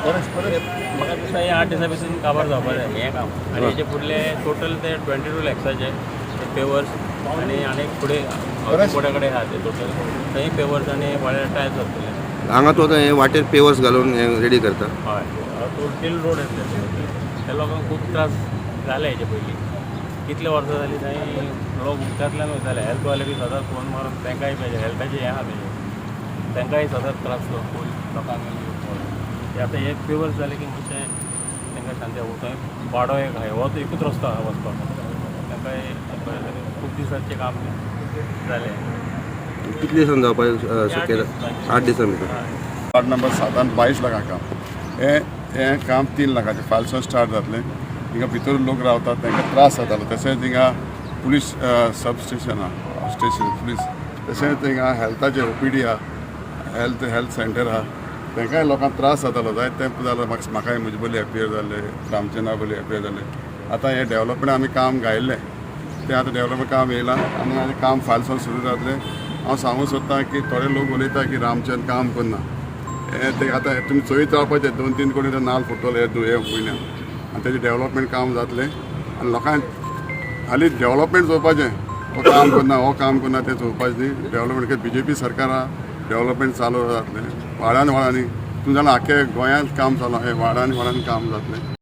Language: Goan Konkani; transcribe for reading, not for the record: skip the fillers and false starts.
म्हाका दिसता हे 8 दिसां भितर काबार जावपा जाय हें काम. आनी हेजे फुडले टोटल ते 22 लॅक्साचे ते पेवर्स आनी आनी फुडें हावसिंग बोर्डा कडेन आहा ते टोटल थंय पेवर्स आनी व्हडले टायल्स जातले. हांगा तूं आतां हे वाटेर पेवर्स घालून हे रेडी करता? हय, टोटल रोड येतले. त्या लोकांक खूब त्रास जाले हेजे पयलीं. कितले वर्सां जालीं थंय लोक उदकांतल्यान वयताले. हेल्थवाले बी सदांच फोन मारून, तांकांय तेजें हेल्थाचें हें आहा तेजें, तांकांय सदांच त्रास फूल लोकांक. ते आतां हे पेवर्स जाले की मातशें तांकां शांती. थंय वाडो एक आहा, हो एकूच रस्तो आहा वचपाक. तांकांय बरें जालें, खूब दिसांचें काम जालें. कितले दिसान जावपाक शक्यता? 8 दिसां भितर? वार्ड नंबर 7 आन 22 लाखां काम. हें हें काम 3 लाखाचें फालसून स्टार्ट जातलें. हिंगा भितर लोक रावतात, तांकां त्रास जातालो. तशेंच हिंगा पुलीस सब स्टेशन आहा, स्टेशन पुलीस. तशेंच हिंगा हेल्थाचें ओपीडी आहा, हेल्थ हेल्थ सेंटर आहा. तांकांय लोकांक त्रास जातालो. जायते तेंप जालो म्हाका. म्हाकाय म्हजे बली एपियर जाल्ले, रामचंद्रा बली एपियर जाल्ले. आतां हें डेवलपमेंट आमी काम घायल्लें, तें आतां डेवलपमेंट काम येयलां आनी आनी काम फालसून सुरू जातलें. हांव सांगूंक सोदतां की थोडे लोक उलयता की रामचंद्र काम करना. हें ते आतां तुमी चोयत रावपाचें, 2-3 कोटी नाल फुट्टलो हे हे म्हयन्याक आनी तेजें डेवलपमेंट काम जातलें. आनी लोकांक हालीं डेवलपमेंट चोवपाचें. हो काम करना, हो काम करना तें चोवपाचें न्ही. डेवलपमेंट, बीजेपी सरकारा डेवलपमेंट चालू जातलें वाड्यान वाड्यांनी. तूं जाणां, आख्खे गोंयांत काम चालू, हे वाड्यान वाड्यान काम जातलें.